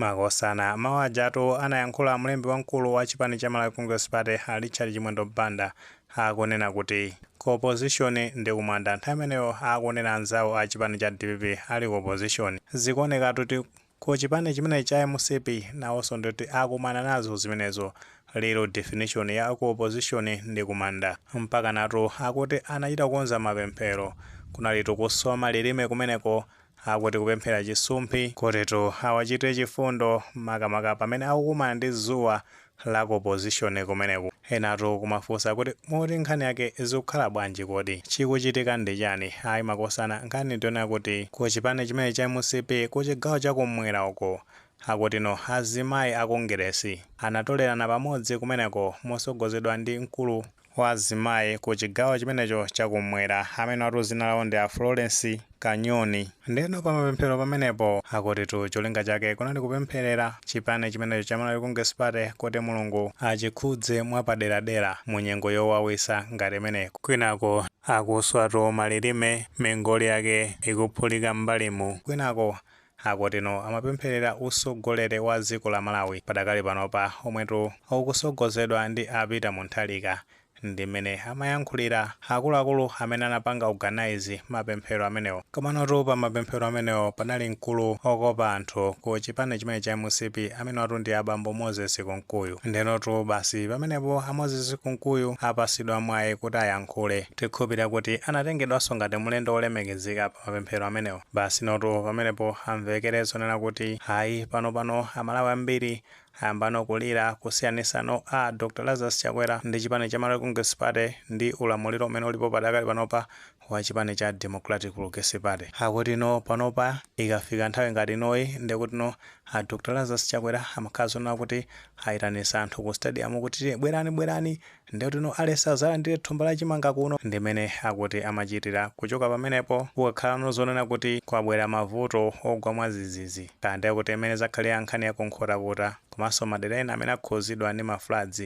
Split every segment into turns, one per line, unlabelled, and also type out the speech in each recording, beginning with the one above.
Makosana, mawu ajatu anayankhula mlembi wamkulu wa chipani cha Malawi Congress Party, a Richard Chimwendo Banda, akunena kuti ku opposition ndi kumanda, nthawi imeneyo akunena anzawo a chipani cha DPP ali ku opposition. Zikuonekatu kuti ku chipani chimene cha MCP nawonso ndikuti akumana nazo zimenezo, lero definition ya ku opposition ndi kumanda. Mpaka natu akuti anachita kukonza mapemphero, kunalitu kusoma lilime kumeneko, akuti kupemphera chisumphi kutitu awachite chifundo, makamaka pamene akukumana ndi zuwa la ku opposition kumeneku. Enatu kumafunsa kuti moti nkhani yake zikukhala bwanji? Kodi chikuchitika ndi chani? Ayi makosana, nkhani ndiona kuti ku chipani chimene cha MCP ku chigawo chakumwera uko, akuti no, azimayi a Kongeresi anatolerana pamodzi kumeneko mosogozedwa ndi mkulu wa azimayi ku chigawo chimenecho chakumwera, amene atu zina lawo ndi a Florence Kanyoni. Ndeno pa mapemphero pamenepo, akuti tu cholinga chake kunali kupempherera chipani chimenecho cha Malawi Congress Party kuti Mulungu achikhudze mwapaderadera mu nyengo yowawisa ngati imeneyi. Kwinako akuswatu malilime, mingoli yake ikuphulika m'mbalimu. Kwinako akutino amapempherera usogoleri wa dziko la Malawi padakali panopa, omwetu ukusogozedwa ndi a Peter Mutharika. Ndi mmene amayankhulira akuluakulu amene anapanga organize mapemphero amenewo. Komanotu pa mapemphero amenewo panali mkulu okopa anthu ku chipani chimene cha MCP, amene watu ndi abambo Moses Kunkuyu. Ndenotu basi pamenepo a Moses Kunkuyu apasidwa mwayi kuti ayankhule. Tikhulupirira kuti anatengedwanso ngati mlendo wolemekezeka pa mapemphero amenewo. Basi notu pamenepo amvekere zonena kuti ayi, panopano Amalawi ambiri ayambano kulira kusiyanisano a Dr Lazarus Chakwera ndi chipani cha Malawi Congress Party ndi ulamuliro umene ulipo padakali panopa wa chipani cha Democratic Progressive Party. Akuti no, panopa ikafika nthawi ngati inoyi, ndikuti no, a Dr Lazarus Chakwera amakhala zonena kuti ayitanisa anthu ku stadium kuti bwerani, bwerani, ndikuti no, alesa zalandire thumba la chimanga kuno. Ndimene akuti amachitira. Kuchoka pamenepo, kukakhala zonena kuti kwabwera mavuto ogwa mwadzidzidzi, kaya kuti imene zakhalira nkhani ya kuNkhotakota komanso madera ena amene akhuzidwa ndi ma floods,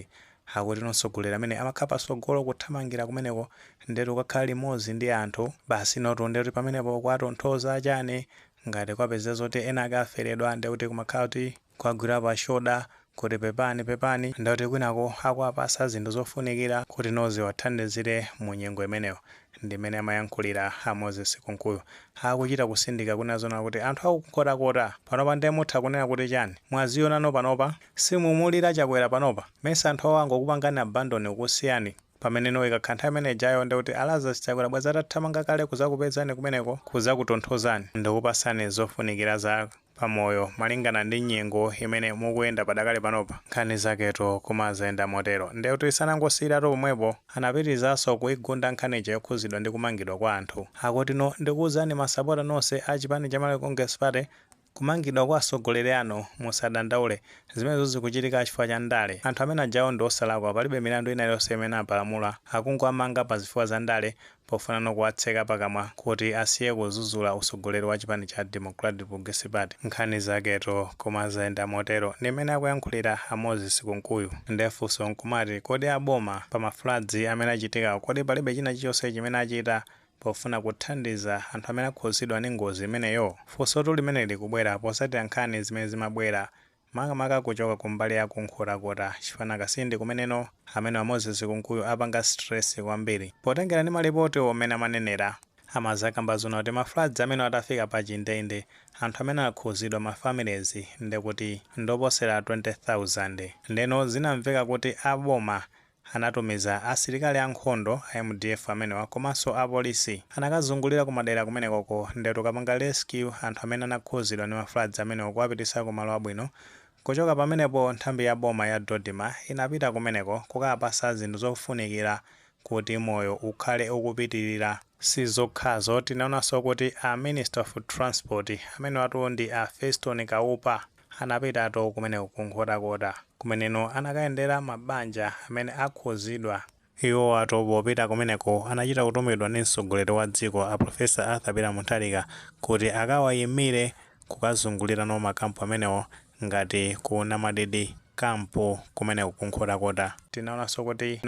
akuti mtsogoleri amene amakhala patsogolo kuthamangira kumeneko, ndetu kukakhala limodzi ndi anthu. Basi notu, ndekuti pamenepo kwatonthoza chani, ngati kwapeza zoti ena ake aferedwa, ndekuti kumakhala kuti kwagwira pa shoulder kuti pepani, pepani, ndekuti kwinako akuwapasa zinthu zofunikira kuti noziwathandizire mu nyengo imeneyo. Ndimene amayankhulira a Moses Kunkuyu, akuchita kusindika kunena zona kuti anthu akuNkhotakota panopa ndiye mutha kunena kuti chani? Mwazionano panopa simumulira Chakwera panopa, mesa anthu awo angokupangani abandon, kusiyani? Pamene no ikakhala nthawi imene ijayo, ndikuti a Lazarus Chakwera bwazi atathamanga kale kuzakupezani kumeneko, kuzakutonthozani ndikupasani zofunikira za pamoyo malingana ndi nyengo imene mukuyenda padakali panopa. Nkhani zaketo kumazayenda motero. Ndekuti sanangosiyiratu pomwepo, anapitirizanso kuigunda nkhani ija yokhuzidwa ndi kumangidwa kwa anthu. Akuti no, ndikuwuzani masapota nonse a chipani cha Malawi Congress Party, kumangidwa kwa atsogoleri anu musadandaule, zimenezo zikuchitika chifukwa cha ndale. Anthu amene ajawo ndi osalakwa, palibe milandu ina iliyonse imene apalamula, akungoamanga pa zifukwa za ndale pofuna kuwatseka pakamwa kuti asiye kudzudzula utsogoleri wa chipani cha Democratic Progressive Party. Nkhani zaketo kumazayenda motero, ndi mmene akuyankhulira a Moses Kunkuyu. Ndefunso nkumati, kodi aboma pa ma floods amene achitika, kodi palibe china chilichonse chimene achita pofuna kuthandiza anthu amene akhuzidwa ndi ngozi imeneyo? Funsotu limene likubwera posatira nkhani zimene zimabwera makamaka kuchoka kumbali ya kuNkhotakota, chifana kasindi kumeneno amene wa Moses Kunkuyu apanga stress kwambiri potengera ndi malipoti omene amanenera. Amazakamba zona kuti ma floods amene atafika pa chindende, anthu amene akhuzidwa, ma families, ndekuti ndoposera 20,000. Ndeno zinamveka kuti aboma anatumiza asilikali ankhondo a MDF amenewa komanso apolisi, anakazungulira kumadera kumenekoko, ndetu kapanga rescue anthu amene anakhuzidwa ndi ma floods amenewo, kuwapitisa kumalo abwino. Kuchoka pamenepo, nthambi ya boma ya DoDMA inapita kumeneko kukapasa zinthu zofunikira kuti moyo ukhale ukupitirira. Sizokhazo, tinaonanso kuti a Minister of Transport, amene watu ndi a Feston Kaupa, anapitatu kumeneko kuNkhotakota, kumeneno anakayendera mabanja amene akhuzidwa. Iwo atu popita kumeneko anachita kutumidwa ndi mtsogoleri wa dziko, a Professor Arthur Peter Mutharika, kuti akawayimire kukazungulira no makampu amenewo ngati ku Namadidi. Camp kumeneko kuNkhotakota, tinaonanso kuti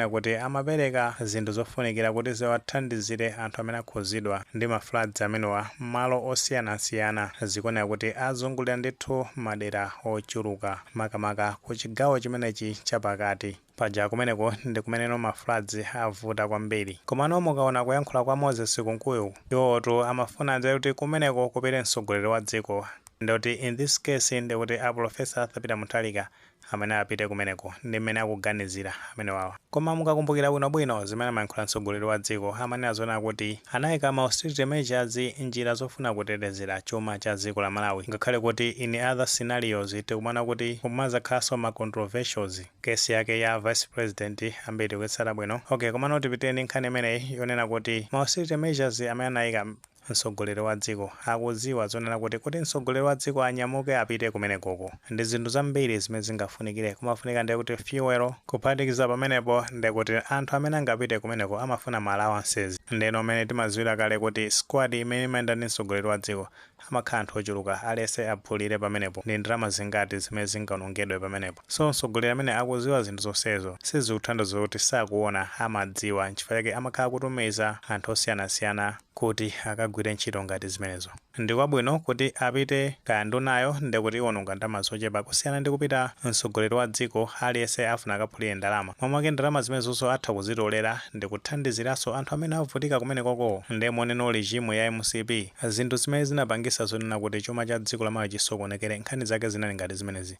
amapereka zinthu zofunikira kuti ziwathandizire anthu amene akhuzidwa ndi ma floods amenewa malo osiyanasiyana. Zikuoneka kuti azungulira ndithu madera ochuluka, makamaka ku chigawo chimenechi chapakati. Paja kumeneko ndi kumeneno ma floods avuta kwambiri. Komano mukaona kuyankhula kwa Moses Kunkuyu, iwotu amafuna kuti kumeneko kupite mtsogoleri wa dziko, ndikuti in this case ndikuti a Professor Arthur Peter Mutharika amene apite kumeneko, ndi mmene akuganizira amene wawa. Koma mukakumbukira bwinobwino zimene amayankhula mtsogoleri wa dziko, amanena zoona kuti anayika ma austerity measures, njira zofuna kutetezera chuma cha dziko la Malawi, ngakhale kuti in other scenarios tikumaona kuti kumazakhalanso ma controversials. Kesi yake ya vice president ambiri kuyetsera bwino. Okay, komano tipiteni nkhani imeneyi yonena kuti ma austerity measures amene anayika mtsogoleri wa dziko, akudziwa zonena kuti mtsogoleri wa dziko anyamuke apite kumenekoko ndi zinthu zambiri zimene zingafunikire. Kumafunika ndiye kuti fuel, kuphatikiza pamenepo ndiye kuti anthu amene angapite kumeneko amafuna ma allowances. Ndeno amene timadziwira kale kuti squad imene imayenda ndi mtsogoleri wa dziko amakhala anthu ochuluka, alese aphulire pamenepo ndi ndalama zingati zimene zingaonongedwe pamenepo. So mtsogoleri amene akudziwa zinthu zonsezo, sizikuthandiza kuti sakuona, amadziwa. Nchifukwa chake amakhala kutumiza anthu osiyanasiyana kuti akagwire ntchito ngati zimenezo. Ndikwabwino kuti apite kaya ndunayo, ndikuti iwononga ndalama zochepa kusiyana ndi kupita mtsogoleri wa dziko. Aliyense afuna akaphulire ndalama momwake, ndalama zimenezonso atha kuzitolera ndi kuthandiziranso anthu amene avutika kumenekoko. Ndiye moneno regime ya MCP, zinthu zimene zinapangisa zonena kuti chuma cha dziko la Malawi chisokonekere, nkhani zake zinali ngati zimenezi,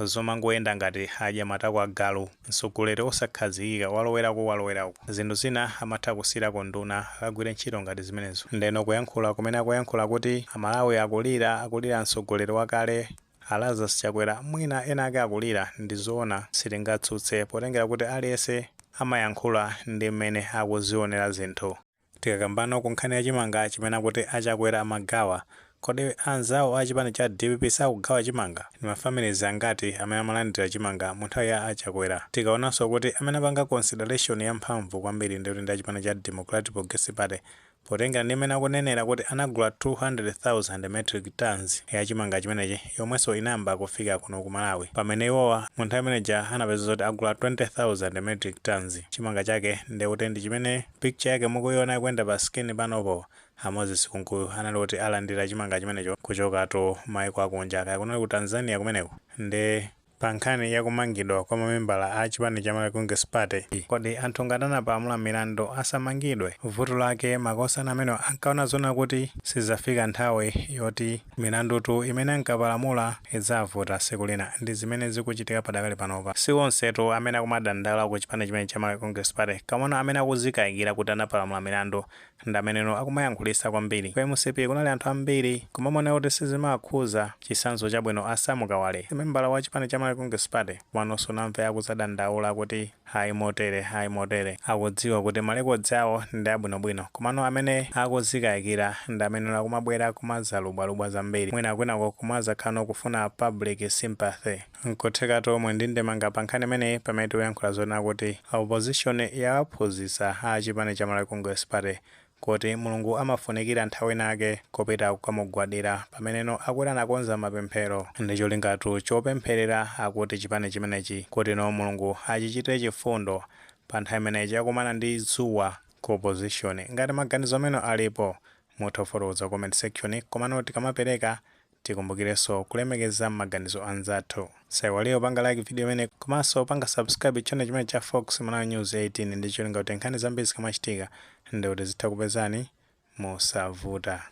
zomangoyenda ngati adya matako agalu, mtsogoleri osakhazikika, walowerako walowerako. Zinthu zina amatha kusiyirako nduna akagwire ntchito ngati zimenezo. Ndeno kuyankhula kumene akuyankhula kuti Amalawi akulira, akulira mtsogoleri wakale Lazarus Chakwera, mwina ena ake akulira, ndi zoona, sitingatsutse, potengera kuti aliyense amayankhula ndi mmene akuzionera zinthu. Tikakambano ku nkhani yachimanga chimene akuti aChakwera amagawa, kodi anzawo a chipani cha DPP sakugawa chimanga? Ndi mafamilies angati amene amalandira chimanga mu nthawi ya aChakwera? Tikaonanso kuti amene apanga consideration yamphamvu kwambiri ndikuti ndi achipani cha Democratic Progressive Party, potengera ndi mmene akunenera kuti anagula 200,000 metric tons ya chimanga chimenechi, yomwenso inayamba kufika kuno ku Malawi, pamene iwowa mu nthawi imeneja anapeza zoti agula 20,000 metric tons. Chimanga chake ndikuti ndi chimene picture yake mukuiona ikuyenda pa screen panopo. A Moses Kunkuyu anali kuti alandira chimanga chimenecho kuchokatu maiko akunja, kaya kunali ku Tanzania kumeneko. Ndi pa nkhani yakumangidwa kwa mamembala a chipani cha Malawi Congress Party, kodi anthu ngati anapalamula milandu asamangidwe? Vuto lake makosana amene ankaona zona kuti sizafika nthawi yoti milandutu imene ankapalamula idzavuta tsiku lina, ndi zimene zikuchitika padakali panopa. Si onsetu amene akumadandaula ku chipani chimene cha Malawi Congress Party, kamona amene akuzikayikira kuti anapalamula milandu ndi ameneno akumayankhulisa kwambiri. Ku MCP kunali anthu ambiri kumamona kuti sizimakhuza. Chitsanzo chabwino, a Sam Kawale, membala wa chipani cha Malawi Congress Party, kumanonso namve akuzadandaula kuti ayi motere, ayi motere. Akudziwa kuti ma records awo ndi abwinobwino, komano amene akuzikayikira ndi amene akumabwera kumazalubwalubwa zambiri, mwina kwinako kumazakhala kufuna public sympathy. Nkuthekatu omwe ndi ndemanga pa nkhani imeneyi, pamene tikuyankhula zoona kuti opposition yawaphunzitsa a chipani cha Malawi Congress Party kuti Mulungu amafunikira nthawi inake kupita kukamugwadira, pameneno akuti anakonza mapemphero ndi cholingatu chopempherera akuti chipani chimenechi kuti no Mulungu achichitire chifundo pa nthawi imeneyi chakumana ndi dzuwa ku opposition. Ngati maganizo amene alipo, mutha kufotokoza comment section, komano tikamapereka tikumbukirenso kulemekeza maganizo anzathu. Saiwaliyo panga like video imene, komanso panga subscribe channel chimene cha Fox Malawi News 18, ndi cholinga kuti nkhani zambiri zikamachitika ndikuti zitha kupezani mosavuta.